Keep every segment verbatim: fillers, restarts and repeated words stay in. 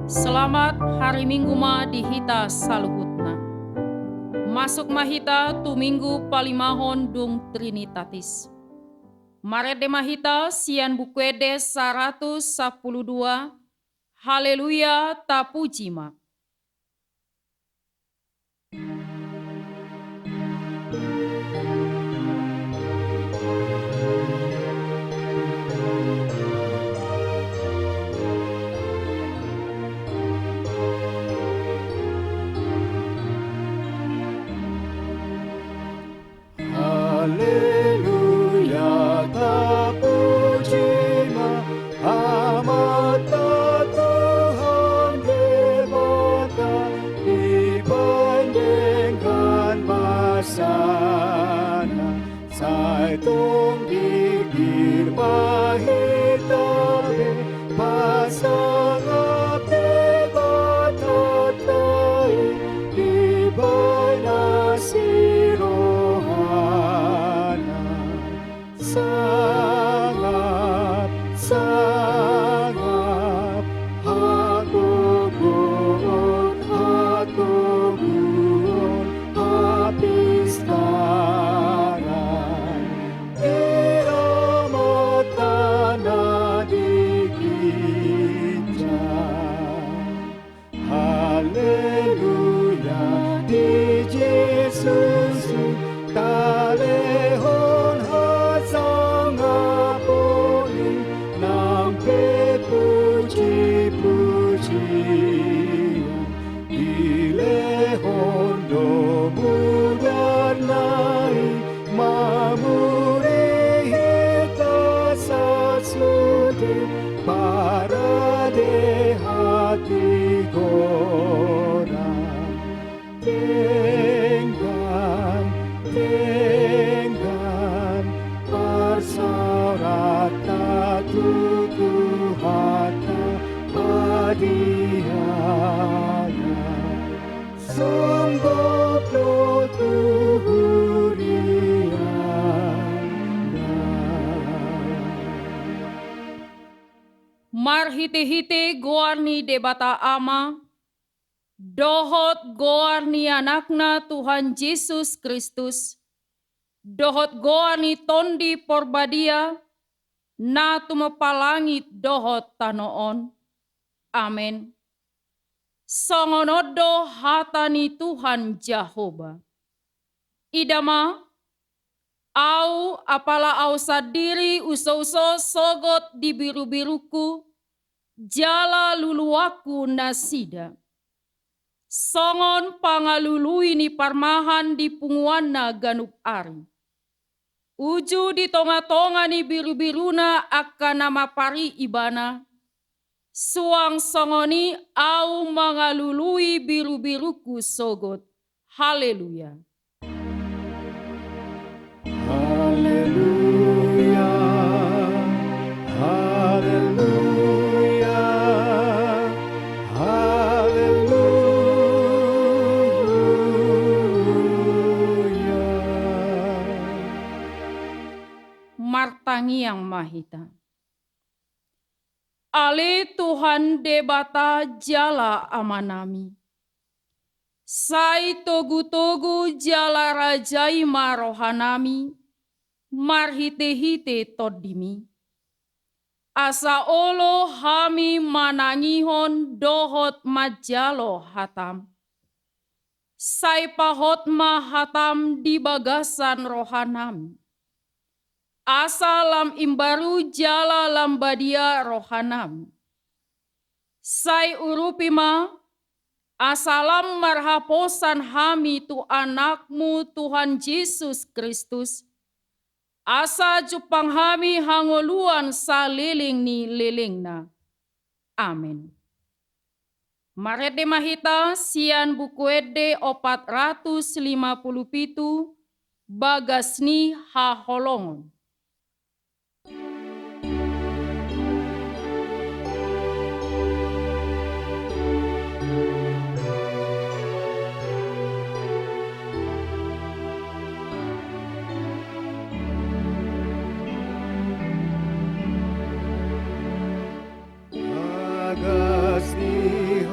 Selamat hari Minggu ma di hita saluhutna. Masuk ma hita tu Minggu palimahon dung Trinitatis. Marende ma hita sian Buku Ende saratus sampulu dua. Haleluya, tapuji ma. Haleluya, tapuji ma Amanta Tuhan Debata, dibahen denggan basana, sai tonggigir ma hita be, pasangap Debatanta i, dibahen asi rohana. Sangap, sangap, hagogoon, hatoguon, hapistaran, di Amanta na di ginjang. Haleluya, di Jesus i talehon hasangapon i, nang pe pujipujian, dilehon do mudarna i, mamuri hita sasude, parade hatigoran. Denggan, denggan, parsaoranta tu Tuhanta padiana. Songgop do tu huriana. Marhitehite goar ni Debata Ama, dohot goar ni Anakna Tuhan Jesus Kristus, dohot goar ni Tondi Porbadia, na tumompa langit dohot tano on. Amen. Songon on do hata ni Tuhan Jahowa. Ida ma, Ahu, apala Ahu sandiri husouso sogot di birubirungku, jala luluanku nasida. Songon pangalului ni parmahan di punguanna ganup ari. Uju di tongatonga ni birubiruna angka na mapari ibana, suang songon i Ahu mangalului birubirungku sogot. Haleluya. Haleluya. Haleluya. Haleluya. Martangiang ma hita. Ale Tuhan Debata jala Amanami, sai togutogu jala rajai ma rohanami marhitehite Tondimi, asa olo hami manangihon dohot manjalo hatam. Sai pahot ma hatam di bagasan rohanami, asa lam imbaru jala lam badia rohanami. Sai urupi ma, asa lam marhaposan hami tu Anakmu Tuhan Jesus Kristus, asa jumpang hami hangoluan saleleng ni lelengna. Amen. Marende ma hita sian Buku Ende opat ratus lima pulu pitu, bagas ni haholongon. Bagas ni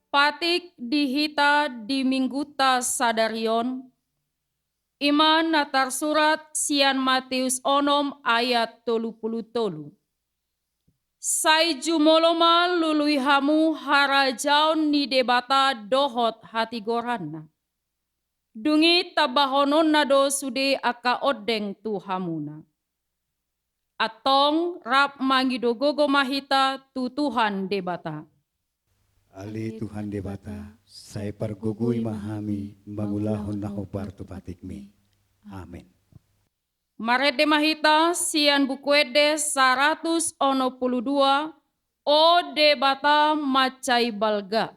Patik di hita di Mingguta sadari on, i ma na tarsurat sian Mateus onom ayat tolu pulu tolu. Sai jumolo ma lului hamu harajaon ni Debata dohot hatigoranna. Dung i tambahononna do sude angka ondeng tu hamuna. Antong rap mangido gogo ma hita tu Tuhan Debata. Ale Tuhan Debata, sai pargogoi ma hami mangulahon na hombar tu patikmi. Amen. Marende ma hita sian Buku Ende saratus onom pulu dua, O Debata mansai balga.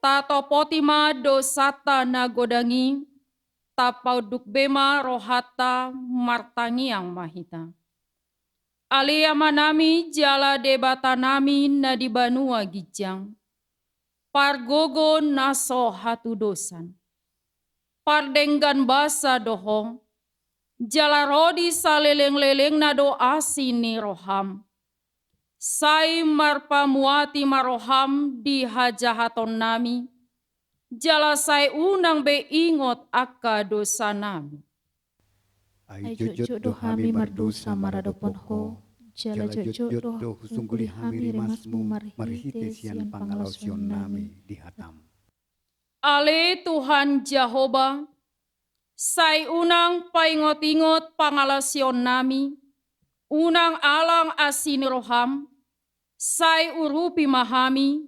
Tatopoti ma dosanta na godang i, tapaunduk be ma rohanta, martangiang ma hita. Ale Amanami jala Debatanami na di banua ginjang, pargogo na so hatudosan, pardenggan basa do Ho, jala ro di salelenglelengna do asi ni roham. Sai marpamuati ma roham di hajahatonnami, jala sai unang be ingot angka dosanami. Ai jotjot do hami mardosa maradophon Ho, jala jotjot do husungguli hami rimasmu marhite sian pangalaosionnami di hatam. Ale Tuhan Jahowa, sai unang paingotingot pangalaosionnami, unang alang asi ni roham, sai urupi ma hami,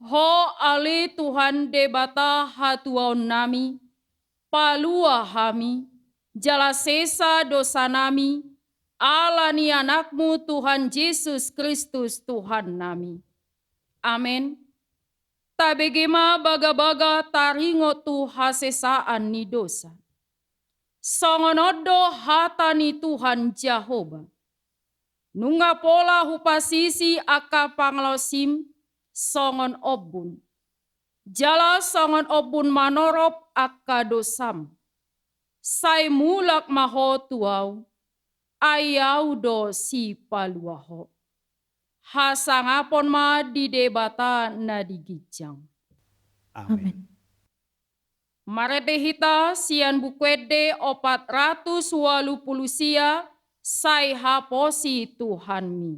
Ho ale Tuhan Debata hatuaonnami, palua hami, jala sesa dosanami, ala ni Anakmu Tuhan Jesus Kristus Tuhannami. Amen. Tabege ma bagabaga taringot tu hasesaan ni dosa. Songon on do hata ni Tuhan Jahowa. Nunga pola hupasisi angka pangalaosim songon ombun. Jala songon ombun manorop angka dosam. Sai mulak ma ho tu Ahu, ai Ahu do sipalua ho. Hasangapon ma di Debata na di ginjang. Amen. Amen. Marende hita sian Buku Ende opat ratus ualu pulu sia, Sai haposi Tuhanmi.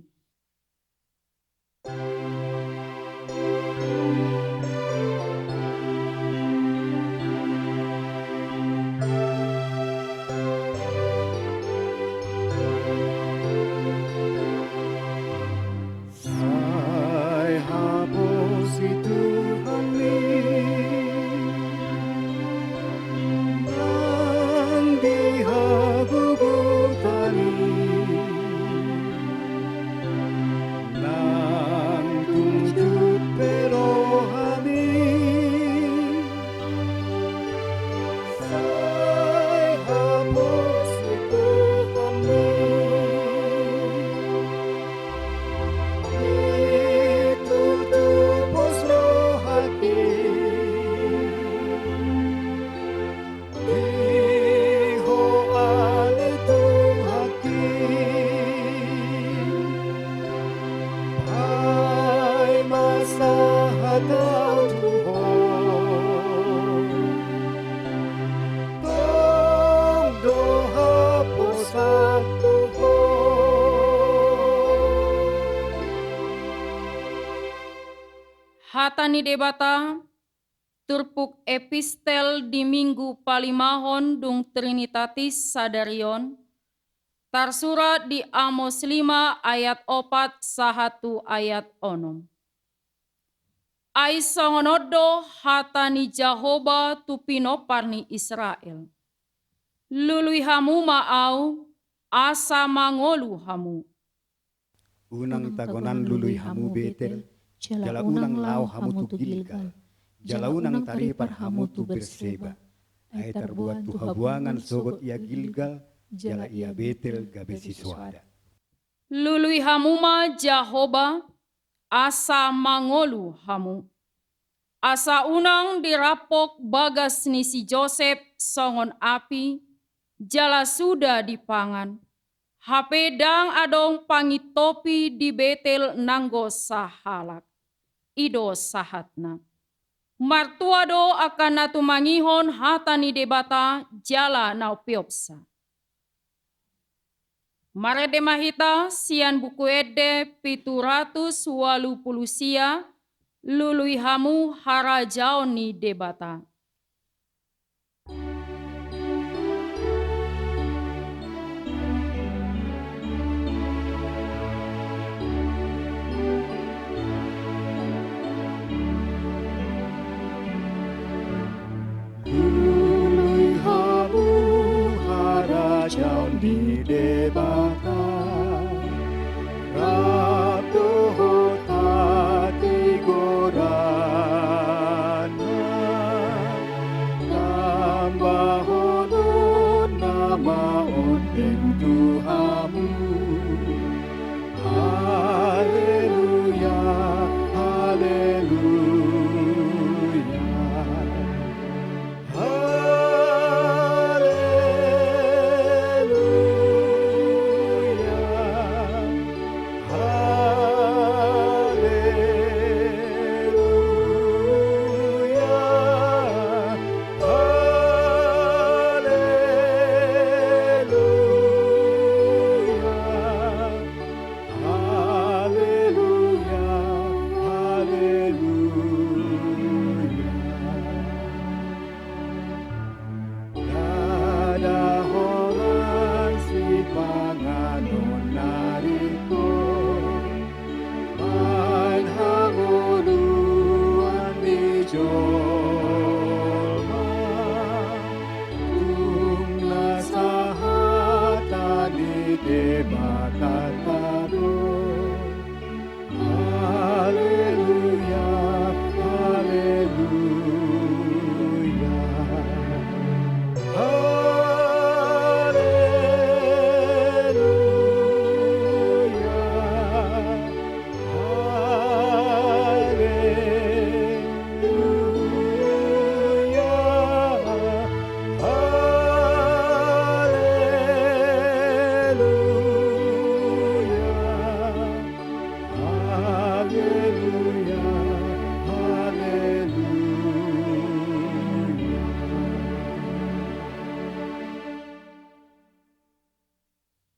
Sai haposi Tuhanmi. Ni Debata, turpuk epistel di Minggu palimahon dung Trinitatis sadari on, tarsurat di Amos lima ayat opat sahat tu ayat onom. Ai songon on do hata ni Jahowa tu pinompar ni Israel: Lului hamu ma Ahu, asa mangolu hamu. Unang tagonan lului hamu Betel, jala unang laho hamu tu Gilgal, jala unang taripar hamu tu Berseba. Ai tarboan tu habuangan sogot ia Gilgal, jala ia Betel gabe sisoada. Lului hamu ma Jahowa, asa mangolu hamu. Asa unang dirampok bagas ni si Josep songon api, jala suda dipangan. Hape ndang adong pangintopi di Betel nanggo sahalak. I do sahatna. Martua do angka na tumangihon hata ni Debata jala na umpeopsa. Marende ma hita sian Buku Ende pitu ratus ualu pulu sia, Lului hamu harajaon ni Debata. Lului hamu harajaon ni Debata, rap dohot hatigoranna, tambahononna ma ondeng tu hamu. Haleluya, haleluya. Haleluya, haleluya, haleluya. Haleluya, haleluya. Ndada holan sipanganon na ringkot, baen hangoluan ni jolma. Tung na sahata ni Debata tabo. Haleluya, haleluya. Haleluya. Haleluya, haleluya, haleluya, haleluya.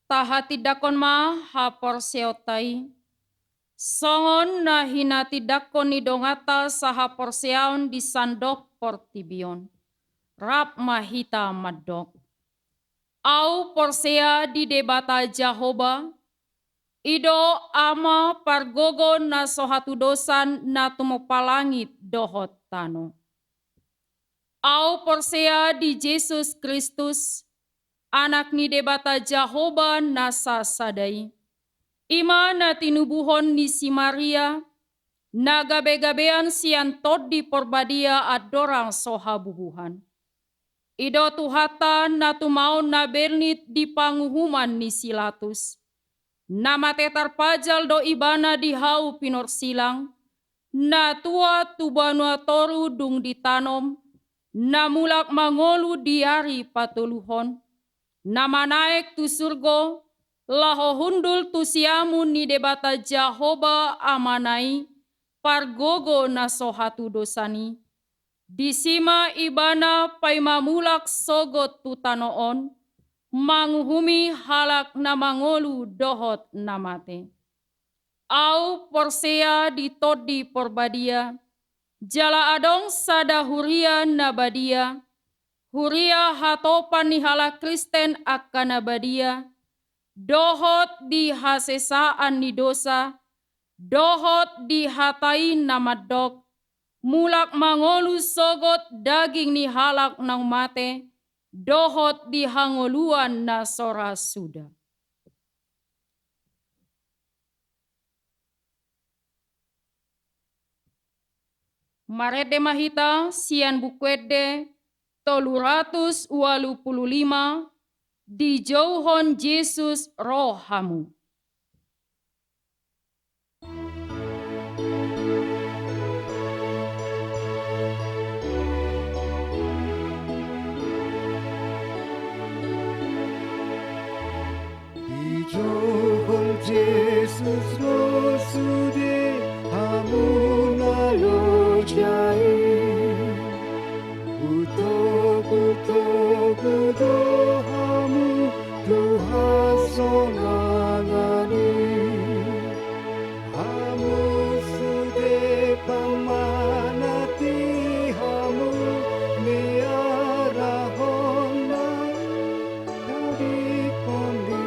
Tahatindangkon ma haporseaonta i, songon na hinatindangkon ni donganta sahaporseaon di sandok portibi on. Rap ma hita mandok. Ahu porsea di Debata Jahowa, i do Ama pargogo na so hatudosan na tumompa langit dohot tano. Ahu porsea di Jesus Kristus, Anak ni Debata Jahowa na sasada i. I ma na tinubuhon ni si Maria, na gabegabean sian Tondi Porbadia andorang so habubuhan. I do Tuhanta na tumaon na bernit di panguhuman ni si Latus. Na mate tarpajal do Ibana di hau pinorsilang, na tua tu banua toru dung ditanom, na mulak mangolu di ari patoluhon, na manaek tu surgo, laho hundul tu siamun ni Debata Jahowa Amana i, pargogo na so hatudosan i. Disi ma Ibana paima mulak sogot tu tano on, manguhumi halak na mangolu dohot na mate. Ahu porsea di Tondi Porbadia, Jala adong sada huria na badia, huria hatopan ni halak Kristen angka na badia, dohot di hasesaan ni dosa, dohot di hata i na mandok, mulak mangolu sogot daging ni halak naung mate, dohot di hangoluan na so ra suda. Marende ma hita sian Buku Ende tolu ratus ualu pulu lima, Dijouhon Jesus ro hamu. Dijouhon Jesus ro sude hamu na loja i. Hutogutogu do hamu tu hasonangan i. Hamu sude pamanat i, hamu niarahonna i, tadingkon i,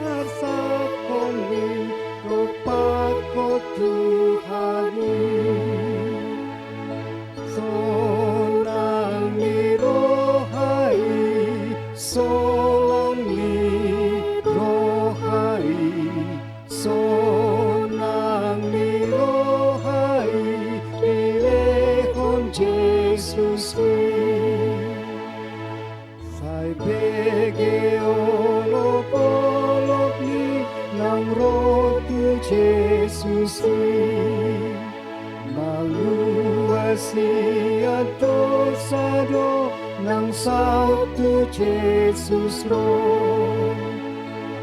arsakkon i, dompakkon Tuhan i. Sonang ni roha i, sonang ni roha i, sonang ni roha i, dilehon Jesus i. Sai bege olopolop ni naung ro tu Jesus i. Malua sian dosa do naung saut tu Jesus ro.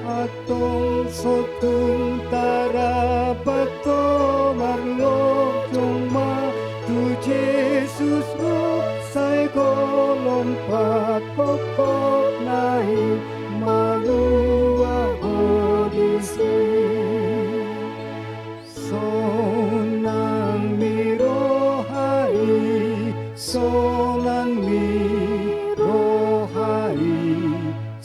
Antong so tung tarapot ho, marlojong ma tu Jesus ro, sai golom pat pongpongna i, malua ho disi. Sonang ni roha i, sonang ni roha i,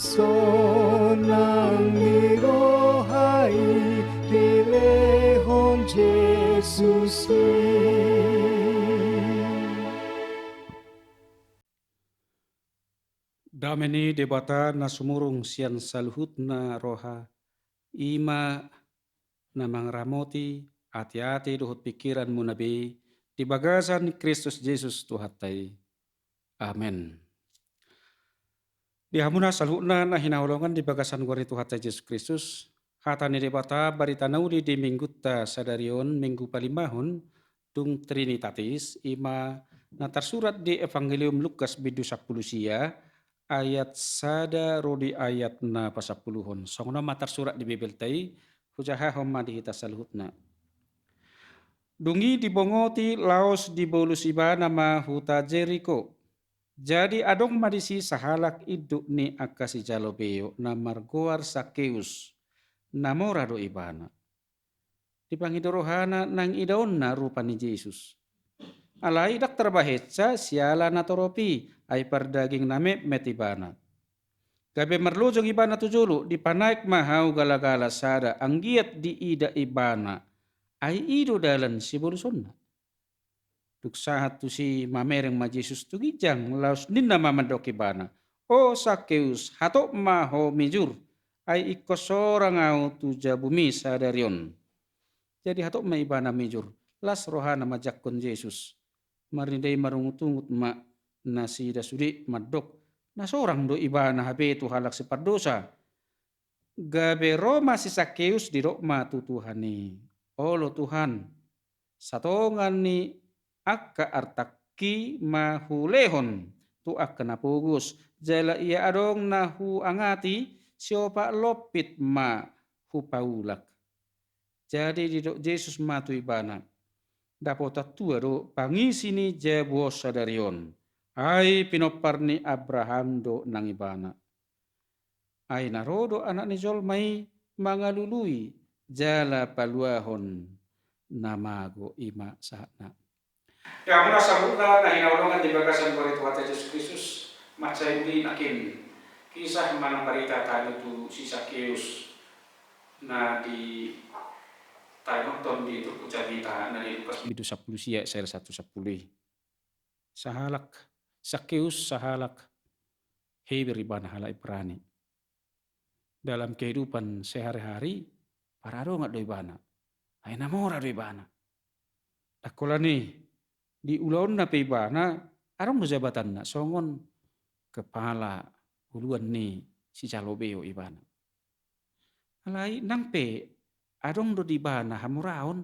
sonang ni roha i, dilehon Jesus i. Dame ni Debata na sumurung sian saluhutna roha, i ma na mangaramoti ateate dohot pingkiranmuna be di bagasan Kristus Jesus Tuhanta i. Amen. Di hamuna saluhutna na hinaholongan di bagasan goar ni Tuhanta Jesus Kristus, hata ni Debata barita na uli di minggunta sadari on, minggu palimahon, dung Trinitatis, i ma na tarsurat di Evangelium Lukas bindu sampulu sia, ayat sada ro di ayat na pasampuluhon. Songon on ma tarsurat di Bibelta i, hujahahon ma di hita saluhutna. Dung i dibongoti laos dibolus ibana ma huta Jeriko. Jadi adong ma disi sahalak induk ni angka sijalo beo na margoar Sakeus, na mora do ibana. Dipangido rohana nang idaonna rupa ni Jesus. Alai ndang tarbahensa siala na torop i, ai pardaging na metmet ibana. Gabe marlojong ibana tu jolo, dipanaek ma hau galagala sada anggiat diida ibana, ai i do dalan sibolusonna. Dung sahat tusi mamereng ma Jesus tu ginjang, laos ninna ma mandok ibana, "O Sakeus, hatop ma ho mijur, ai ingkon sorang ahu tu jabumi sadari on." Jadi hatop ma ibana mijur, las rohana manjangkon Jesus. Marnida i marungutungut ma nasida sude mandok, na sorang do ibana hape tu halak sipardosa. Gabe ro ma si Sakeus, didok ma tu Tuhan i, "Olo Tuhan, satonga ni angka artangki ma hulehon tu angka na pogos, jala ia adong na huangati, siopat lompit ma hupaulak." Jadi didok Jesus ma tu ibana, "Dapotan tua do pangisi ni jabu on sadari on, ai pinompar ni Abraham do nang ibana. Ai na ro do Anak ni jolma i mangalului jala paluahon na mago." I ma sahatna. Ia muna saluhutna na hinaholongan di bagasan goar ni Tuhanta Jesus Kristus, mansai uli nangkin kisah manang barita taringot tu si Sakeus na ditaringothon di turpuk jamita na di Lukas bindu sampulu sia, ayat satu sampulu i. Sahalak, Sakeus sahalak Heber ibana, halak Ibrani. Dalam kehidupan sehari-hari, paradongan do ibana. Ai na mora do ibana. Dang holan i, di ulaonna pe ibana, adong do jabatanna, songon kepala uluan ni sijalo beo ibana. Alai nang pe adong do di ibana hamoraon,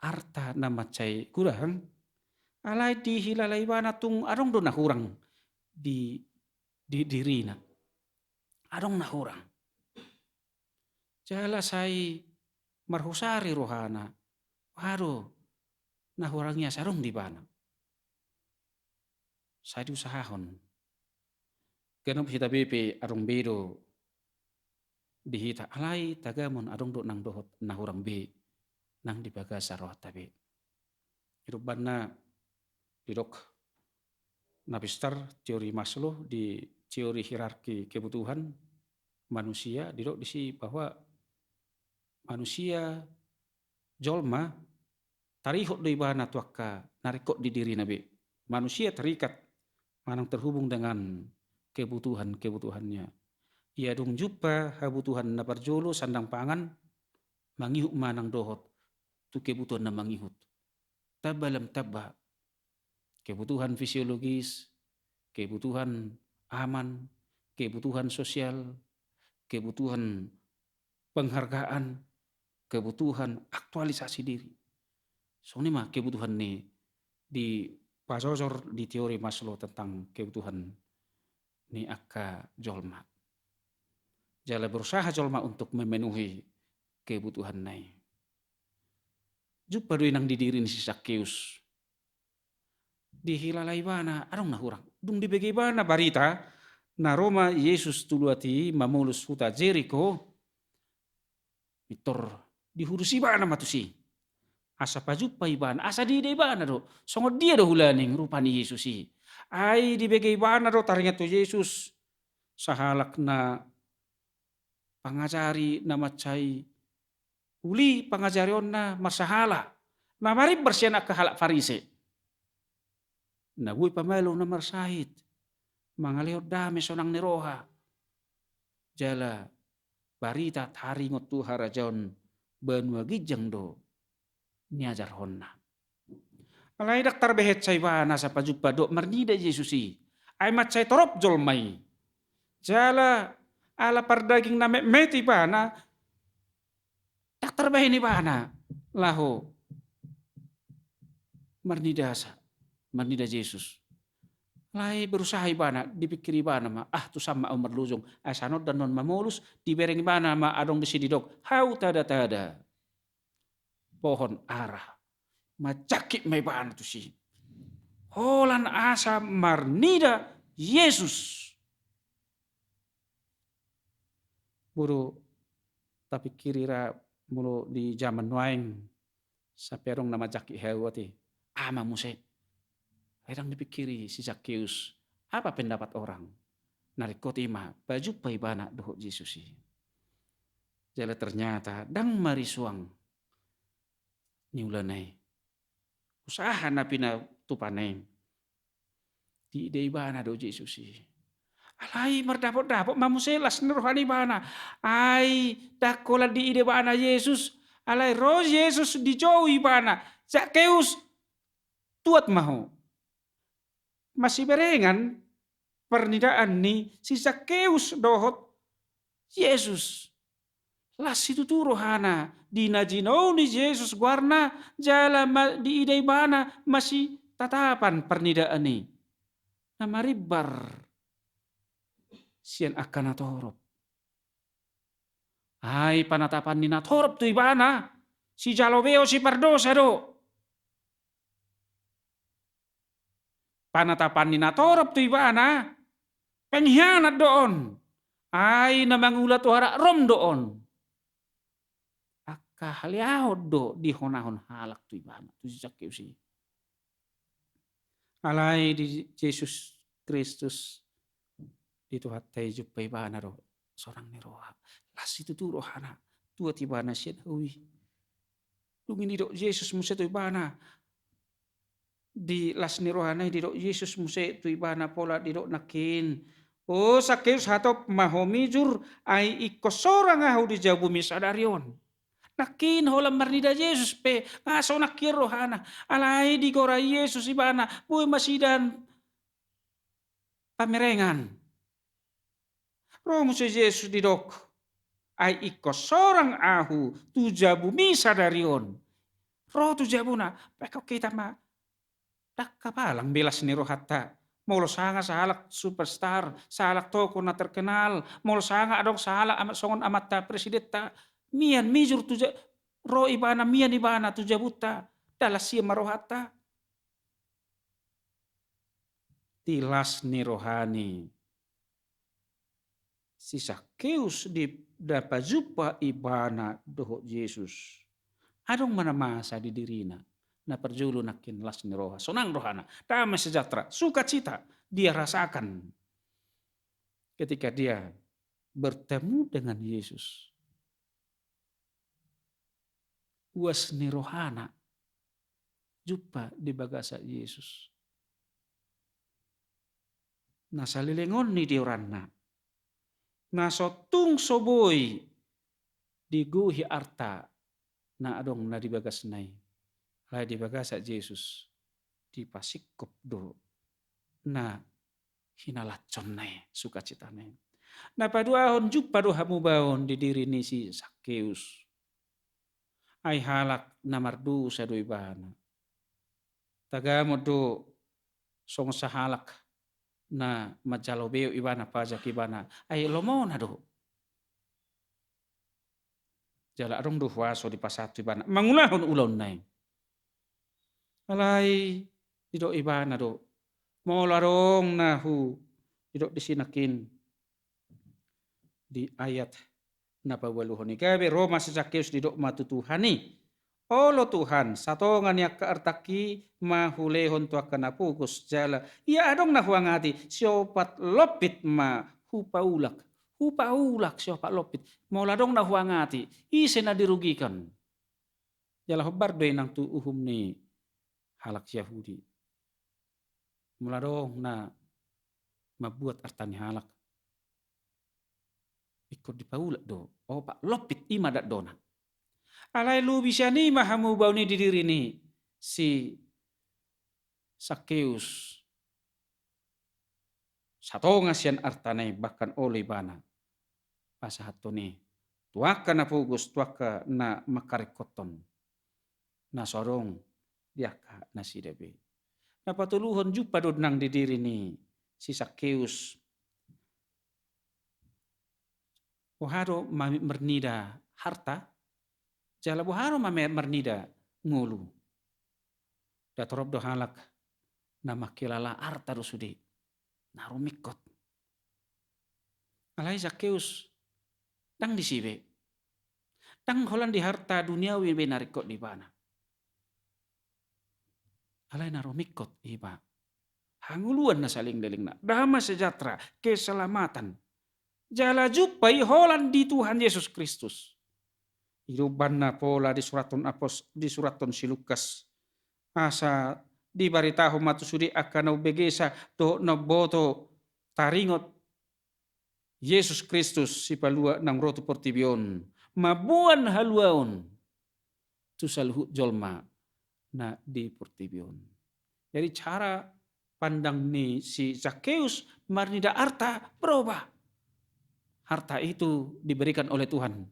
arta na mansai hurang, alai dihilala ibana tung adong do na hurang di, di dirina. Adong na hurang. Jala sai marhusari rohana, aha do na hurang i asa adong di ibana. Sai diusahahon. Ganup hita be pe adong be do di hita, alai tagamon adong do nang dohot na hurang be nang di bagasan rohanta be. I do umbahen na didok na pistar teori Maslow di teori hierarki kebutuhan manusia, didok disi bahwa manusia, jolma, tarihot do ibana tu angka na ringkot di dirina be. Manusia terikat manang terhubung dengan kebutuhan-kebutuhannya. Ia dung jumpa habutuhan na parjolo, sandang pangan, mangihut ma nang dohot tu kebutuhan na mangihut. Tamba lam tamba. Kebutuhan fisiologis, kebutuhan aman, kebutuhan sosial, kebutuhan penghargaan, kebutuhan aktualisasi diri. Songon i ma kebutuhan ni dipajojor di teori Maslow tentang kebutuhan ni angka jolma. Jala berusaha jolma untuk memenuhi kebutuhanna i. Jumpa do i nang di diri ni si Sakeus. Dihilala ibana adong na hurang. Dung dibege ibana barita na ro ma Jesus tu luat i mamolus huta Jeriko, pintor dihurusi ibana ma tusi. Asa pajumpa ibana, asa diida ibana do songon dia do ulaning rupa ni Jesus i. Ai dibege ibana do taringot tu Jesus sahalak na pangajari na mansai uli pangajarionna, marsahala, na marimbar sian angka halak Farise. Na boi pamalo na marsahit, mangalehon dame, sonang ni roha. Jala barita taringot tu harajaon banua ginjang do niajarhonna. Alai ndang tarbehensa ibana asa pajumpa dohot marnida Jesus i. Ai mansai torop jolma i. Jala ala pardaging na metmet ibana, ndang tarbahen ibana laho marnida asa, marnida Jesus. Alai berusaha ibana, dipikiri ibana ma, ah, tu san ma au marlujung, asa annon da annon mamolus. Dibereng ibana ma adong disi didok hau tada-tada pohon ara. Manjangkit ma ibana tusi holan asa marnida Jesus. Molo tapikiri ra, molo di jaman nuaeng, sampe adong na manjangkit hau ate, aha ma muse? Ai ndang dipikiri si Sakeus, apa pendapat orang? Na ringkot i ma pajumpa ibana dohot Jesus i. Jala ternyata ndang marisuang niulana i. Usaha na pinatupana i. Diida ibana do Jesus i. Alai mardapot-dapot ma muse las ni roha ni ibana. Ai ndang holan diida ibana Jesus. Alai ro Jesus, dijou ibana. Sakeus, tuat ma ho. Masiberengan parnidaan ni si Sakeus dohot Jesus. Las situtu rohana di na jinou ni Jesus goarna, jala ma diida ibana masitatapan parnidaan i na marimbar sian angka na torop. Ai panatapan ni na torop tu ibana, sijalo beo, sipardosa do. Panatapan ni na torop tu ibana, penghianat do on. Ai na mangula tu halak Rom do on. Angka haleaon do dihonahon halak tu ibana, tu si Sakeus i. Alai di Jesus Kristus, di Tuhanta i jumpa ibana do sorang ni roha. Las situtu rohana, tuat ibana sian hau i. Dung i didok Jesus muse tu ibana, di las ni rohana i didok Jesus muse tu ibana pola didok nangkin, "O Sakeus, hatop ma ho mijur, ai ingkon sorang ahu di jabumi sadari on." Nangkin holan marnida Jesus pe nga sonang hian rohana. Alai digorai Jesus ibana, boi ma sidaon pamerengan. Ro muse Jesus didok, "Ai ingkon sorang ahu tu jabumi sadari on." Ro tu jabuna, baen hita ma, ndang hapalang be las ni rohanta. Molo sanga sahalak superstar, sahalak tokoh na terkenal, molo sanga adong sahalak ama-, songon amanta presidenta, mian mijur tu ja-, ro ibana, mian ibana tu jabunta, ndang las hian ma rohanta. Di las ni rohani si Sakeus di na pajumpa ibana dohot Jesus, adong ma na masa di dirina. Na parjolo nangkin las ni roha, sonang rohana, damai sejahtera, sukacita dia rasakan ketika dia bertemu dengan Yesus. Uas ni rohana jumpa di bagasan Jesus. Na saleleng on ni dioranna, na so tung so boi digohi arta na adong na di bagasna i, alai di bagasan Jesus dipasingkop do na hinalanjonna i, sukacitana i. Na paduahon, jumpa do hamubaon di diri ni si Sakeus. Ai halak na mardosa do ibana. Tagamon do songon sahalak na manjalo beok ibana, pajak ibana. Ai lomona do. Jala adong do huaso dipasahat tu ibana mangulahon ulaonna i. Alai didok ibana do, molo adong na hu, didok disi nangkin di ayat na paualuhon i, gabe ro ma si Sakeus, didok ma tu Tuhan i, "Olo Tuhan, satonga ni angka artangki ma hulehon tu angka na pogos, jala ia adong na huangati, siopat lompit ma hupaulak." Hupaulak siopat lompit. Molo adong na huangati, ise na dirugikan? Jala hombar do i nang tu uhum ni halak Jahudi. Molo adong na mambuat arta ni halak, ingkon dipaulak do, opat lompit, i ma datdona. Alai lobi sian i ma hamubaon i di diri ni si Sakeus. Satonga sian artana i bahkan olo ibana pasahathon i tu angka na pogos, tu angka na mangkaringkothon, na so adong di angka nasida be. Na patoluhon, jumpa do nang di diri ni si Sakeus. Boha do ma-, marnida harta, jala boha do ma-, marnida ngolu. Nda torop do halak na mangkilala arta do sude, na rumingkot. Alai Sakeus ndang disi be. Ndang holan di harta duniawi be na ringkot di ibana. Alai na rumingkot iba hangoluan na saleleng-lelengna, damai sejahtera, keselamatan, jala jumpa i holan di Tuhan Jesus Kristus. I do umbahen na pola disurathon apos-, disurathon si Lukas, asa dibaritahon ma tu sude angka na umbegesa dohot na umboto taringot Jesus Kristus, Sipalua naung ro tu portibi on, mamboan haluaon tu saluhut jolma na di portibi on. Jadi, cara pandang ni si Sakeus marnida arta berubah. Harta itu diberikan oleh Tuhan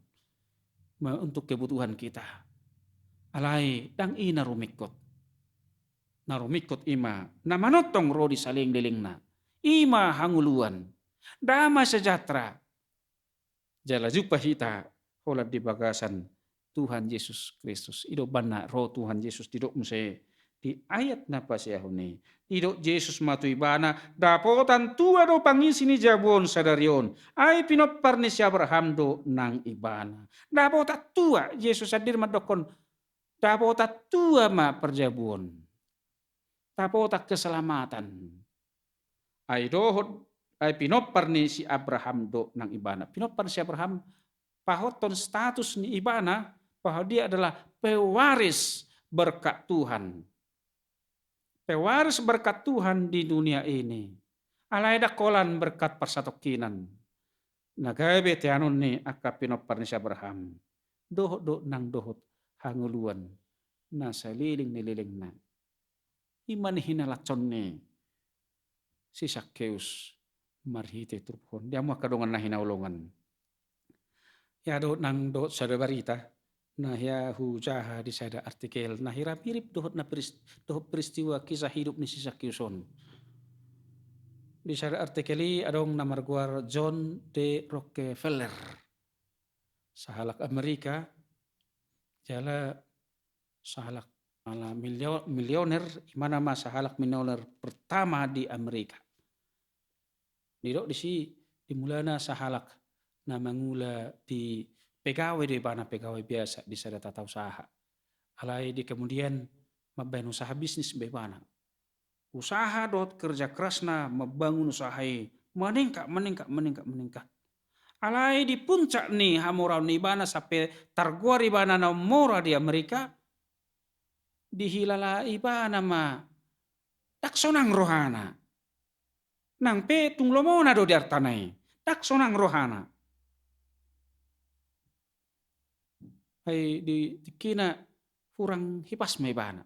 me-, untuk kebutuhan kita. Alai ndang i na rumingkot. Na rumingkot i ma na manongtong ro di saleleng-lelengna. I ma hangoluan, damai sejahtera, jala jumpa hita holan di bagasan Tuhan Jesus Kristus. I do umbahen na ro Tuhan Jesus, didok muse di ayat na paseahon i. Didok Jesus ma tu ibana, "Dapotan tua do pangisi ni jabu on sadari on, ai pinompar ni si Abraham do nang ibana." Dapotan tua, Jesus sandiri mandokkon, dapotan tua ma parjabu on. tapotak keselamatan. Ai dohot, ai pinompar ni si Abraham do nang ibana. Pinompar ni si Abraham pahothon status ni ibana bahwa dia adalah pewaris berkat Tuhan. Pewaris berkat Tuhan di dunia ini. Alai ndang holan berkat parsatongkinan na gabe teanon ni angka pinompar ni si Abraham. Dohot do nang dohot hangoluan na saleleng ni lelengna. I ma na hinalashon ni si Sakeus marhite turpuk on. Di hamu angka dongan na hinaholongan, ia dohot nang dohot sada barita na hea hujaha di sada artikel na hira mirip dohot na peris-, dohot peristiwa kisah hidup ni si Sakeus on. Di sada artikel i adong na margoar John D. Rockefeller, sahalak Amerika, jala sahalak ala milio-, milioner, imana ma sahalak milioner pertama di Amerika. Didok disi, di mulana sahalak na mangula di pegawai do ibana, pegawai biasa di sada tata usaha. Alai di kemudian mambahen usaha bisnis ma ibana. Usaha dohot kerja kerasna mambangun usaha i maningkat, maningkat, maningkat, maningkat. Alai di puncak ni hamoraon ni ibana sampe targoar ibana na mora di Amerika, dihilala ibana ma ndang sonang rohana. Nang pe tung lomona do di artana i, ndang sonang rohana. Ai di tingkina hurang hipas ma ibana.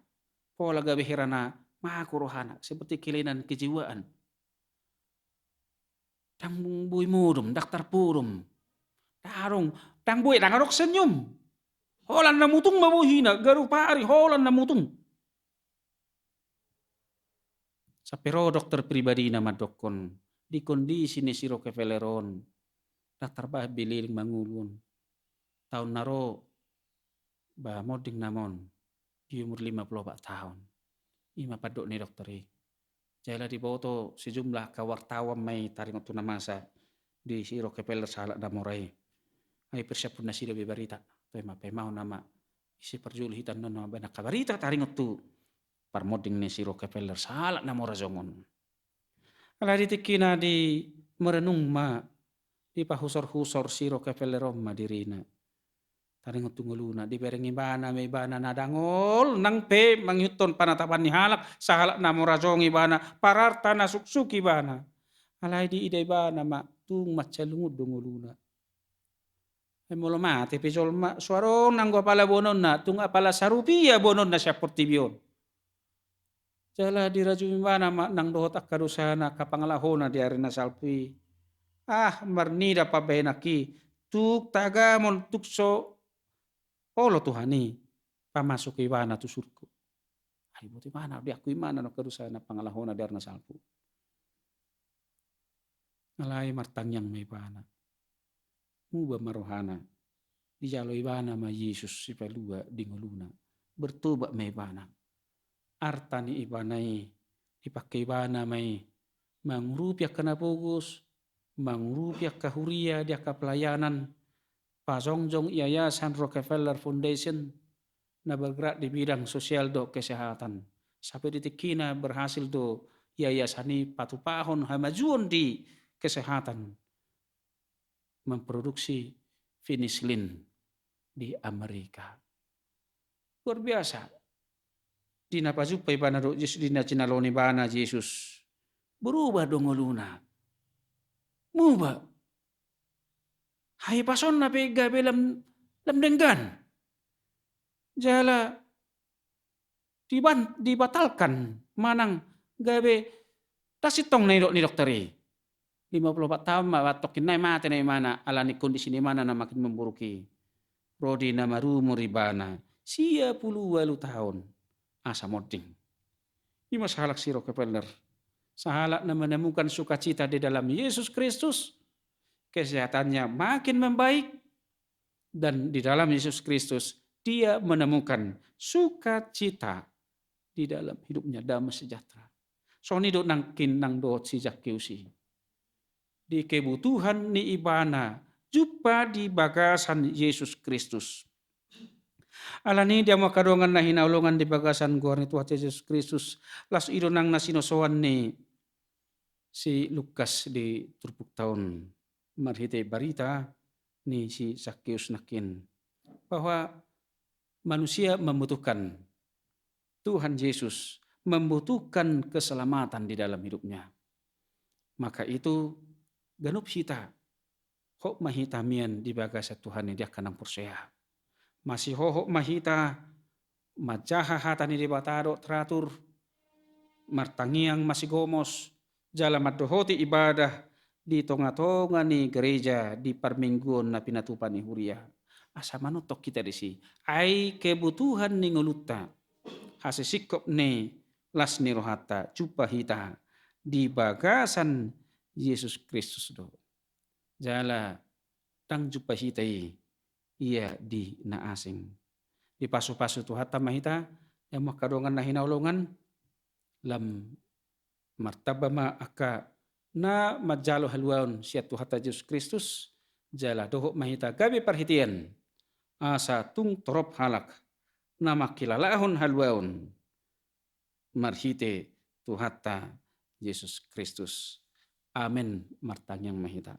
Pola gabe hira na mago rohana, seperti kelainan kejiwaan. Ndang boi modom, ndang tarpodom. Ndang adong, ndang boi, ndang adong senyum. Holan na mutung ma bohina, garu pari holan na mutung. Sampe ro dokter pribadina mandokkon, di kondisi ni si Rockefeller on, ndang tarbahen be leleng mangolu on. Taon na ro, ba monding nama on di umur lima pulu opat taon. I ma pandok ni dokter i. Jala diboto sejumlah angka wartawan ma i taringot tu na masa di si Rockefeller sahalak na mora i. Ai persiaphon nasida be barita. Toe ma paimahon nama ise parjolo hita annon na mambahen angka barita taringot tu parmonding ni si Rockefeller sahalak na mora jongon. Alai di tingkina di merenung ma, dipahusor-husor si Rockefeller on ma dirina. Taringot tu ngoluna, dibereng ibana ma ibana na dangol, nang pe mangihuthon panatapan ni halak, sahalak na mora jongon ibana, pararta na suksuk ibana. Alai diida ibana ma, tung mansai lungun do ngoluna. Ai molo mate pe jolma, so adong nanggo apala boanonna, tung apala sarupia boanonna sian portibi on. Jala dirajumi ibana ma nang dohot angka dosana, angka pangalahona di ari na salpu i. Ah, marnida pambahenanki, tung tagamon tung so olo Tuhan i pamasuki ibana tu surgo. Ai boto ibana, diakui ibana angka dosana, pangalahona di ari na salpu. Alai martangiang ma ibana. Muba ma rohana. Dijalo ibana ma Jesus sipalua di ngoluna. Bertobat ma ibana. Arta ni ibana i, dipangke ibana ma i mangurupi angka na pogos, mangurupi angka huria di angka pelayanan, pajongjong Yayasan Rockefeller Foundation, na bergerak di bidang sosial dohot kesehatan. Sampe di tingkina berhasil do yayasan i patupahon hamajuon di kesehatan, memproduksi penicillin di Amerika. Luar biasa. Di na pajumpa ibana dohot Jesus, di na jinalo ni ibana Jesus, berubah do ngoluna. Muba. Hahipasonna pe gabe lam, lam denggan. Jala diban-, dibatalkan manang gabe ndang sintong na nidok ni dokter i. Lima pulu opat taon ma, antong ninna i mate na ibana, ala ni kondisi ni ibana na makin memburuk i. Ro di na marumur ibana sia pulu ualu taon. Asa monding. I ma sahalak si Rockefeller. Sahalak na menemukan sukacita di dalam Yesus Kristus. Kesehatannya makin membaik. Dan di dalam Yesus Kristus, dia menemukan sukacita di dalam hidupnya, damai sejahtera. Songon i do nangkin nang dohot si Zakkeus i. Di kebutuhan ni ibana, jumpa di bagasan Yesus Kristus. Alani i, di hamu angka dongan na hinaholongan di bagasan goar ni Tuhan Jesus Kristus, laos i do nang na sinosoan ni si Lukas di turpukta on, marhite barita ni si Sakeus nangkin, bahwa manusia membutuhkan Tuhan Yesus, membutuhkan keselamatan di dalam hidupnya. Maka itu, ganup hita, hot ma hita mian di bagasan Tuhan i, di angka na porsea. Masihohot ma hita manjaha hata ni Debata dohot teratur, martangiang masigomos, jala mandohoti ibadah di tongatonga ni gereja di parmingguon na pinatupa ni huria. Asa manongtong hita disi. Ai kebutuhan ni ngolunta, hasisingkop ni las ni rohanta, jumpa hita di bagasan Jesus Kristus do. Jala ndang jumpa hita i ia di na asing. Dipasupasu Tuhanta ma hita, di hamu angka dongan na hinaholongan, lam martamba ma angka na manjalo haluaon sian Tuhanta Jesus Kristus, jala dohot ma hita gabe parhitean, asa tung torop halak na mangkilalahon haluaon marhite Tuhanta Jesus Kristus. Amen. Martangiang ma hita.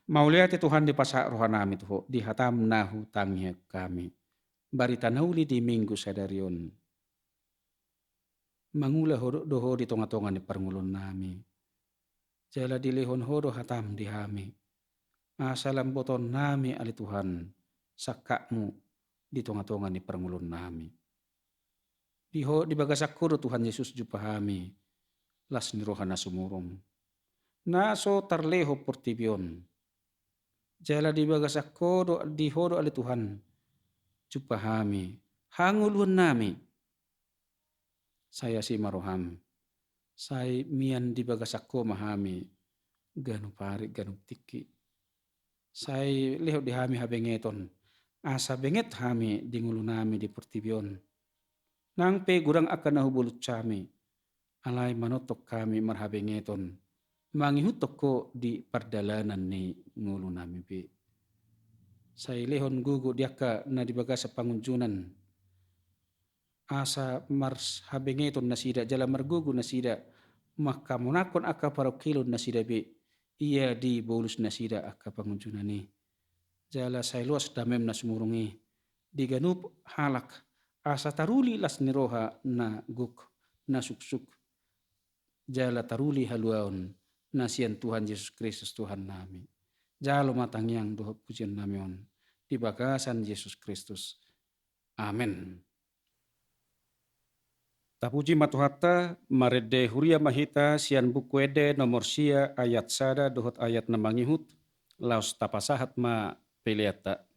Mauliate Tuhan, dipasahat rohanami tu Ho, di hataM na hutangihon hami barita na uli di Minggu sadari on. Mangula Ho do, do Ho di tongatonga ni parngoluonnami. Jala dilehon Ho do hataM di hami. Asa lam botoonnami ale Tuhan, sangkapMu di tongatonga ni parngoluonnami. Di Ho, di bagasan Ho do Tuhan Jesus jumpa hami las ni roha na sumurung, na so tarlehon portibi on. Jala di bagasan Ho do, di Ho do ale Tuhan, jumpa hami hangoluannami. Sai asi ma rohaM. Sai mian di bagasan Ho ma hami ganup ari ganup tingki. Sai lehon di hami habengeton, asa benget hami di ngolunami di portibi on. Nang pe godang angka na hubolus hami, alai manongtong hami marhabengeton mangihuthon Ho di pardalanan ni ngolunami be. Sai lehon gogo di angka na di bagasan pangunjunan, asa marhabengeton nasida jala margogo nasida mangkamonanghon angka parungkilon nasida be ia dibolus nasida angka pangunjunan i. Jala sai loas dameM na sumurung i di ganup halak, asa taruli las ni roha na gok, na suksuk, jala taruli haluaon na sian Tuhan Jesus Kristus Tuhannami. Jalo ma tangiang dohot pujionnami on di bagasan Jesus Kristus. Amen. Tapuji ma Tuhanta. Marende huria ma hita sian Buku Ende nomor sia, ayat sada dohot ayat na mangihut, laos tapasahat ma peleanta.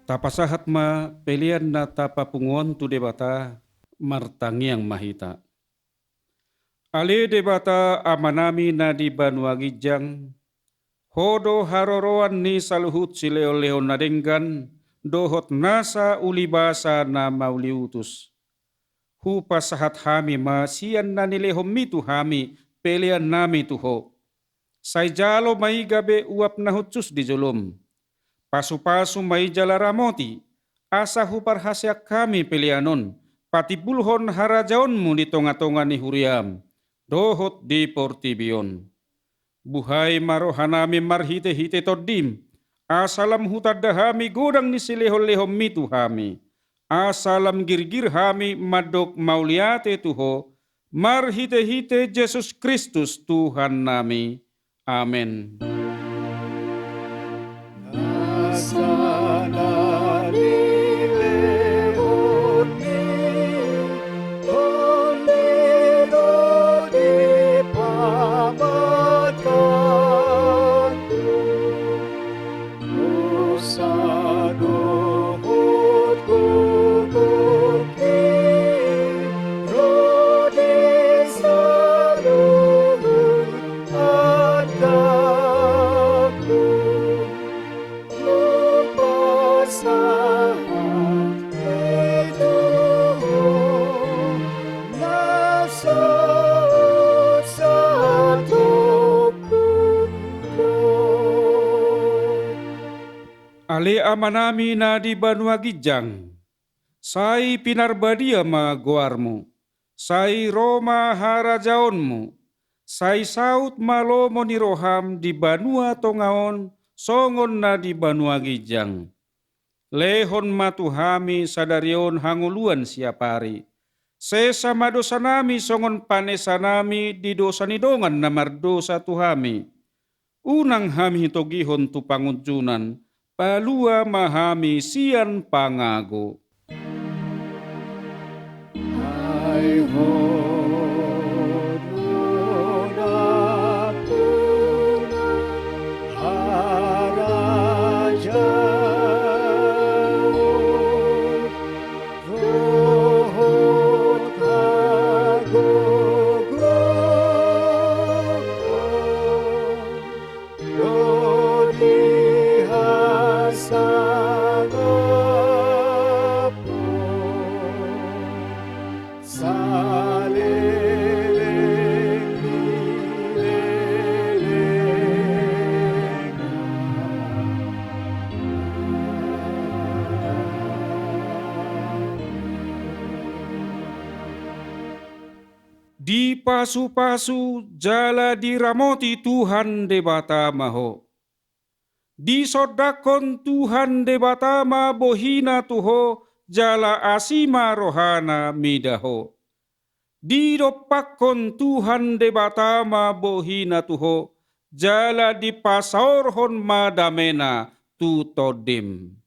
Tapasahat ma pelean na tapapungu on tu Debata, martangiang ma hita. Ale Debata Amanami na di banua ginjang, Ho do haroroan ni saluhut silehonlehon na denggan, dohot nasa ulibasa na mauliutus. Hupasahat hami ma sian na nilehonMi tu hami peleannami tu Ho. Sai jalo ma i gabe uap na hushus di jolom. Pasupasu ma i jala ramoti, asa huparhaseang hami pelean on patimbulhon harajaonMu di tongatonga ni huriaM, dohot di portibi on. Buhai ma rohanami marhitehite TondiM, asa lam hutanda hami godang ni silehonlehonMi tu hami, asa lam girgir hami mandok mauliate tu Ho, marhitehite Jesus Kristus Tuhannami. Amen. Ale Amanami na di banua ginjang, sai pinarbadia ma goarMu, sai ro ma harajaonMu, sai saut ma lomo ni rohaM di banua tonga on songon na di banua ginjang. Lehon ma tu hami sadari on hangoluan siapari. Sesa ma dosanami songon panesanami di dosa ni dongan na mardosa tu hami. Unang hami togihon tu pangunjunan, palua ma hami sian pangago. Ai Ho do dapotan, harajaon, dohot hagogoon, do di hasangapon saleleng ni lelengna. Dipasupasu jala diramoti Tuhan Debata ma ho. Disondangkon Tuhan Debata ma bohina tu ho, jala asi ma rohana mida ho. Didompakkon Tuhan Debata ma bohina tu ho, jala dipasaorhon ma damena tu tondim.